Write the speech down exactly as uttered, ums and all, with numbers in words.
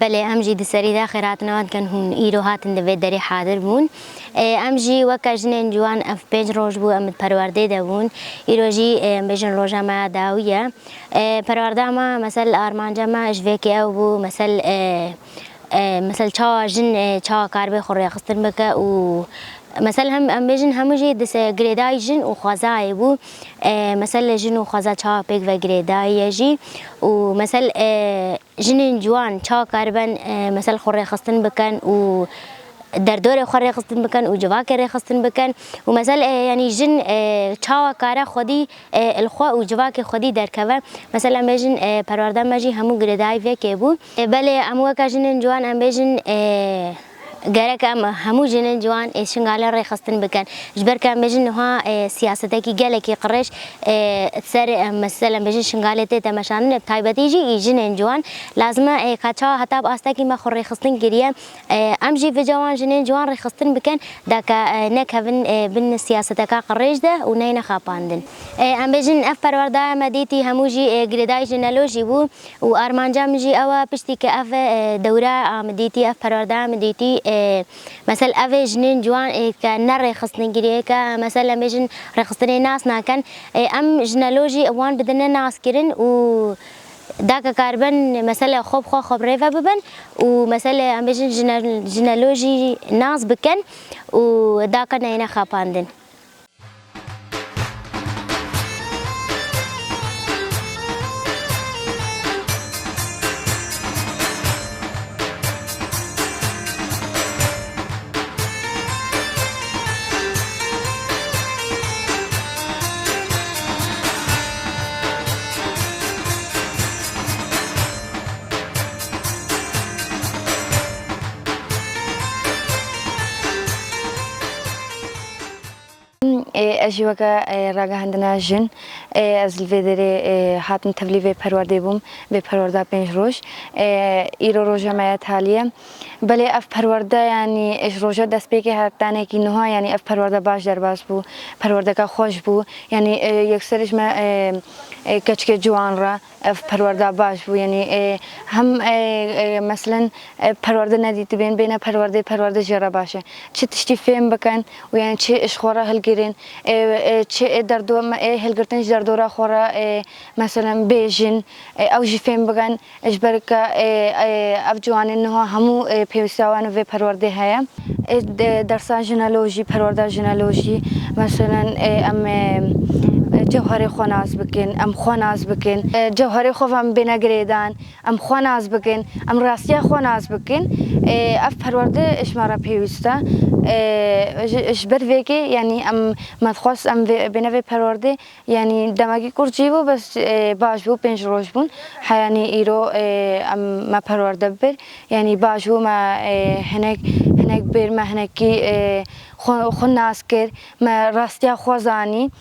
Belê, em jî di serî de xêrhatina wan dikin, hûn îro hatin di vê derê hadir bûn. E, em jî weke jinên ciwan ev pênc roj bû em di perwerdê de bûn. Îro jî, e, em bêjin roja me ya dawî ye. E, perwerda me, mesel armanca me ji vê kê ew bû, mesel, e, e, mesel çawa jin, e, çawa karibe xwe rêxistin bike û mesel hem em bêjin hemû jî di se-, girêdayî jin û xwezayê bû. E, mesel jin û xweza çawa pêk ve girêdayî ye jî û mesel, e, jinên ciwan çawa karibin, e, mesel xwe rêxistin bikin û derdorê xwe rêxistin bikin û civakê rêxistin bikin û mesel, e, yanî jin, e, çawa kare xwedî, e, li xwe û civakê xwedî derkeve. Mesel em bêjin, e, perwerde me jî hemû girêdayî vê kê bû. E, belê em weke jinên ciwan em bêjin, e, gerek em hemû jinên ciwan ê Şingalê rêxistin bikin. Ji ber ku em bêjin niha, e, siyasetekî gelekî qirêj, e, ser, e, mesele em bêjin Şingalê tê temeşandin, bi taybetî jî ê jinên ciwan lazim e, e, ka çawa heta bi astekî me xwe rêxistin kiriye. E, em jî vêca wan jinên ciwan rêxistin bikin, da ke, e, nekevin, e, bin siyaseteka qirêj de û neyne xapandin. E, em bêjin ev perwerdeya me dîtî hemû jî, e, girêdayî jineolojî bû. Û armanca min jî ew e, piştî ke ev, e, dewra a min dîtî, ev perwerdeya min dîtî, e, mesel ev ê jinên ciwan, e, ke ne rêxistin girê, ke mesel em bêjin rêxistinê nas nakin, e, em jineolojî wan bidine naskirin û da ke karibin mesele xwe bi xwe xwe bi rê ve bibin û mesele em bêjin jine-, jineolojî nas bikin û da ke neyne xapandin. Ê, ez jî weke, ê, ragihandina jin, ê, ez li vê derê, ê, hatim tevlî vê perwerdê bûm, vê perwerda pênc roj. Ê, îro roja me ya talî ye. Belê ev perwerde, yanî, ji roja destpêkê hetanekî niha, yanî, ev perwerde baş derbas bû, perwerdeka xweş bû. Yanî, ê, yekser ji me, ê, ê, keçikê ciwan re, ev perwerda baş bû, yanî, e, hem, e, e, meselen, e, perwerde nedîtibên, bêne perwerdê, perwerde jê re baş e. Çi tiştî fêm bikin û, yanî, çi ji xwe re hilgirên, e, e, çi, e, derdo-, me, e, hilgirtin ji derdora xwe re, e, meselen, bêjin, e, ew jî fêm bikin, ji ber ke, e, e, ev ciwanên niha hemû, e, pêwîstiya wan vê perwerdê heye. Ê, de-, dersa jineolojî, perwerda jineolojî, meselen, ê, em, ê, ê, cewherê xwe nas bikin, em xwe nas bikin, ê, cewherê xwe ve em bêne girêdan, em xwe nas bikin, em rastiya xwe nas bikin. Ê, ev perwerde ji me re pêwîst e. Ê, ji, ji ber vê kê, yanî em me dixwest em vê, bêne vê perwerdê, Yanî demekî kurt jî bû, bes, e, baş bû, pênc roj bûn. Heyanî îro, e, em, me perwerde bir. Yanî baş bû, me, e, hinek, hinek bir, me hinekî, e, xwe, xwe nas kir, me rastiya xwe zanî.